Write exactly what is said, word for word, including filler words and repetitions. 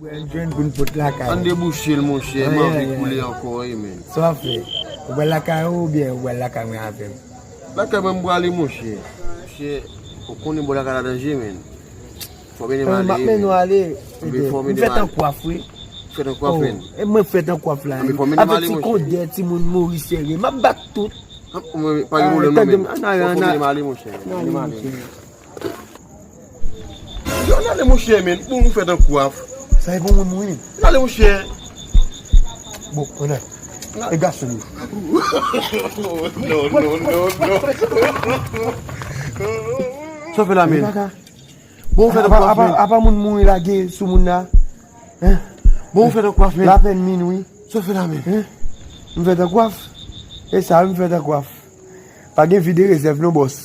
Jwenn pou n pot lakay. Ann debouche l, monchè, m anvi koule ankò wi, men. Sa w ap fè? Ou pral lakay ou oubyen ou pral lakay mwen avè m? Lakay mwen m prale, monchè. Monchè, ou konnen bò lakay la danje, men. Fò mennen m ale, men. M ap mennen w ale. M fèt an kwaf, wi. Fèt an kwaf, men. E mwen fèt an kwaf la. Avèk ti kondè timoun mouri sere. M ap bat tout. Pa gen pwoblèm, non, men. Fò mennen m ale, monchè. Ann ale, monchè. Yo, ann ale, monchè, men. Bon, ou fèt an kwaf. Sa e bon moun mouri. Ann ale, monchè. Bon, ann ale. E gason yo. Non, non, non, non. Sa w fè la, men? Bon, ou fèt an kwaf, men. Apa moun mouri lage sou moun la. Bon, ou fèt an kwaf, men. Lapèn minwi. Sa w fè la, men? M fèt an kwaf. E sa, m fèt an kwaf. Pa gen vi de rezèv non, bòs.